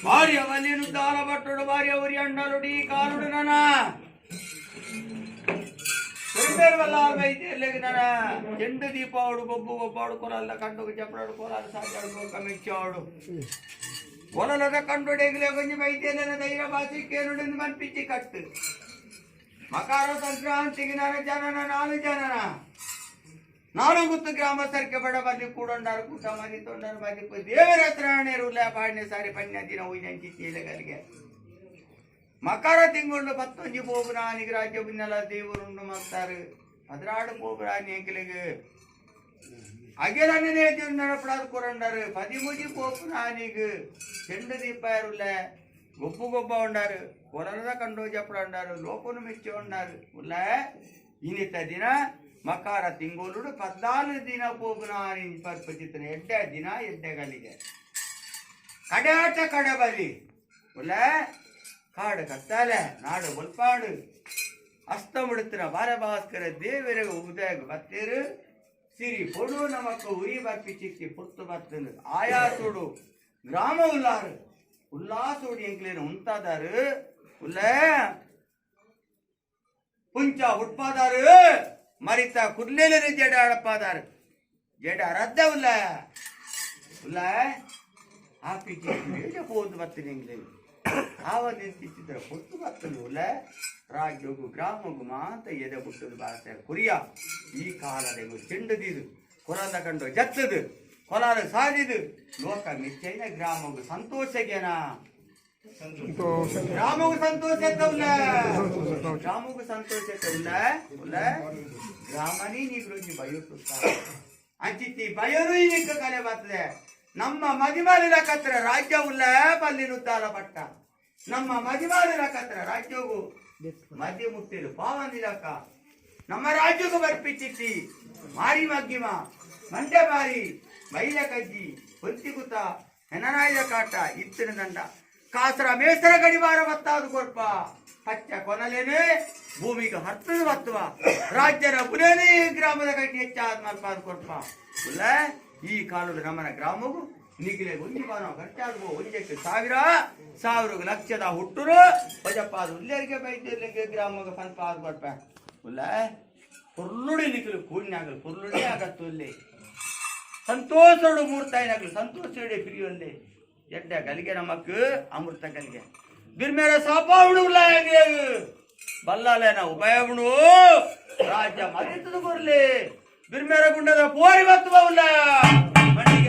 ಭಾರ್ಯ ವಲಿನು ದಾಲ ಬಟ್ಟುಡು ಭಾರ್ಯ ಉರಿ ಅಂಡಲುಡಿ ಕಾಲುಡು ನನ ನನ ಚೆಂಡು ದೀಪಾವಡು ಗೊಬ್ಬು ಗೊಬ್ಬಾಡು ಕೊಲಲ್ಲ ಕಂಡು ಚಪ್ಪಡಾಡು ಕೊಲಾಲು ಸಾಚಾಡು ಕಮೆಚ್ಚಾಡು ಕೊಲಲದ ಕಂಡು ಡೇಗ್ಲೆ ಕೊಂಚ ಬೈತೇನ ಧೈರ್ಯ ಭಾಷೆ ಕೇನುಡೆಂದು ಮನ್ಪಿಚ್ಚಿ ಕಟ್ಟು. ಮಕಾರ ಸಂಕ್ರಾಂತಿಗೆ ನನ ಜನನ ನಾಲು ಜನನ ನಾಲು ಗುತ್ತು ಗ್ರಾಮ ಸರ್ಕೆ ಬಡ ಬಲ್ಲಿ ಕೂಡೊಂಡಾರು ಕೂಟ ಮದಿ ತೊಂಡಾರು ಮದಿ ದೇವರ ಹತ್ರ ಪಾಡಿನ ಸಾರಿ ಪನ್ಯ ದಿನ ಉಯ್ದಂಚಿ ಚೀಲಗಲಿಗೆ. ಮಕರ ತಿಂಗಳು ಪತ್ತೊಂಜಿ ಪೋಪುನಾನಿಗೆ ರಾಜ್ಯ ಬುನ್ನಲ ದೇವರುಂಡು ಮಲ್ತಾರು ಪದ್ರಾಡು ಪೋಪುನಾನಿ ಎಂಕಲಿಗೆ ಅಗೆಲನೇ ನಡಪಡಾದು ಕೊರಂಡಾರು ಪದಿಮುಜಿ ಪೋಪುನಾನಿಗೆ ಚೆಂಡು ದೀಪಾಯರುಲ್ಲ ಗೊಬ್ಬು ಗೊಬ್ಬ ಉಂಡಾರು ಕೊಲದ ಕಂಡು ಜಪ್ಪಡ ಉಂಡಾರು ಲೋಕನು ಮೆಚ್ಚಿ ಉಂಡಾರು ಉಲ್ಲ. ಇನ್ನಿತ ದಿನ ಮಕಾರ ತಿಂಗಳು 14 ದಿನ ಪೋಪುನಾನಿ ಪರ್ಪಚಿತ್ತನ ಎಡ್ಡೆ ದಿನ ಎಡ್ಡೆಗಳಿಗೆ ಕಡಾಟ ಕಡಬಲಿ ಉಲ್ಲ. ಕಾಡು ಕತ್ತಾಲೆ ನಾಡು ಒಲ್ಪಾಡು ಅಸ್ತಮಿಡುತ್ತಿನ ಬಾಲಭಾಸ್ಕರ ದೇವರಿಗೆ ಉದಯ ಬತ್ತೀರು ಸಿರಿ ಪೊಡು ನಮಕ್ ಉರಿ ಬರ್ಪಿಚಿತ್ತಿ ಪುರ್ತು ಬತ್ತನು ಆಯಾಸುಡು ಗ್ರಾಮ ಉಲ್ಲಾರು ಉಲ್ಲಾಸುಡು ಎಂಕ್ಲೇನು ಉಂತಾದಾರು ಉಲ್ಲ ಪುಂಚ ಹುಟ್ಪಾದಾರು ಮರಿತ ಕುರ್ಲೇಲನೆ ಜಡ ಅಡಪಾದಾರು ಜಡ ಅರದ್ದ ಉಲ್ಲ ಉಲ್ಲ ಆಪಿಚಿ ಪೋದು ಬತ್ತಿನ ಎಂಕ್ಲೇನು ಆವ ನಿಂತಿದ್ದರೆ ಪೊತ್ತು ಬತ್ತನು ಉಲ್ಲ. ರಾಜ್ಯಗು ಗ್ರಾಮಗು ಮಾತ ಎದೆ ಬುಟ್ಟದು ಬಾಸೆ ಕುರಿಯ ಈ ಕಾಲದ ಚೆಂಡುದಿದು ಕೊಲದ ಕಂಡು ಜತ್ತದು ಕೊಲಾದ ಸಾಧಿದು ಲೋಕ ಮೆಚ್ಚೈನ ಗ್ರಾಮಗು ಸಂತೋಷಗೆನಾ ಗ್ರಾಮಗು ಸಂತೋಷ ಉಲ್ಲ ಗ್ರಾಮಗು ಸಂತೋಷ ಉಲ್ಲ ಉಲ್ಲ ಗ್ರಾಮನೇ ನೀಗುಲೊಂಜಿ ಬಯಸುತ್ತ ಅಂಚಿತ್ತಿ ಬಯರು ಈಕ ಕಲೆ ಬರ್ತದೆ. ನಮ್ಮ ಮದಿಮಾಲಿನ ಕತ್ರ ರಾಜ್ಯ ಉಲ್ಲ ಪಲ್ಲಿನುತ್ತಾಲ ಪಟ್ಟ ನಮ್ಮ ಮದಿಮಾಲಿನ ಕತ್ರ ರಾಜ್ಯವು ಮದ್ಯ ಮುಟ್ಟಿರು ಪಾವಂದಿಲಕ ನಮ್ಮ ರಾಜ್ಯಕ್ಕೂ ಬರ್ಪಿಚಿತ್ತಿ ಮಾರಿ ಮಗ್ಗಿಮ ಮಂಡ್ಯ ಬಾರಿ ಮೈಲ ಕಜ್ಜಿ ಹೊಂತಿಗುತ ಹೆನನಾಯ ಕಾಟ ಇತ್ತಿನ ದಂಡ ಕಾಸರ ಮೇಸರ ಗಡಿವಾರ ಬತ್ತಾದು ಕೊರ್ಪ ಪಚ್ಚ ಕೊನಲೇನೆ ಭೂಮಿಗೆ ಹರ್ತದ ಬತ್ತುವ ರಾಜ್ಯದ ಪುನೇನೆ ಗ್ರಾಮದ ಕಟ್ಟಿ ಹೆಚ್ಚಾದ ಮಲ್ಪಾದ ಕೊರ್ಪ ಉಲ್ಲ. ಈ ಕಾಲದ ನಮ್ಮನ ಗ್ರಾಮವು ನಿಗಿಲೆ ಒಂಜಿ ಬಾನ ಖರ್ಚಾದ ಒಂಜಕ್ಕೆ ಸಾವಿರ ಸಾವಿರ ಲಕ್ಷದ ಹುಟ್ಟುರು ಪಜಪ್ಪಾದ ಉಲ್ಲೇರಿಗೆ ಬೈದ್ಯರಿಗೆ ಗ್ರಾಮಗ ಪನ್ಪಾದ ಕೊರ್ಪ ಉಲ್ಲ. ಪೊರ್ಲುಡಿ ನಿಖಲು ಕೂಣ್ಯಾಗಲು ಪೊರ್ಲುಡಿ ಆಗತ್ತುಲ್ಲೆ ಸಂತೋಷಡು ಮೂರ್ತಾಯಿನಾಗಲು ಸಂತೋಷಡೆ ಪ್ರಿಯೊಂದೆ ಎಡ್ಡ ಗಲಿಗೆ ನಮಕ್ ಅಮೃತ ಗಲಿಗೆ ಬಿರ್ಮೇರ ಸಾಪಾವುಡು ಬಲ್ಲಾಲೇನ ಉಪಯೋಗನು ರಾಜ್ಯ ಮರಿತದ ಕೊರ್ಲಿ ಬಿರ್ಮೇರ ಗುಂಡದ ಪೋರಿ ಬತ್ತು ಬೌಲ ಮಂಡಿಗೆ.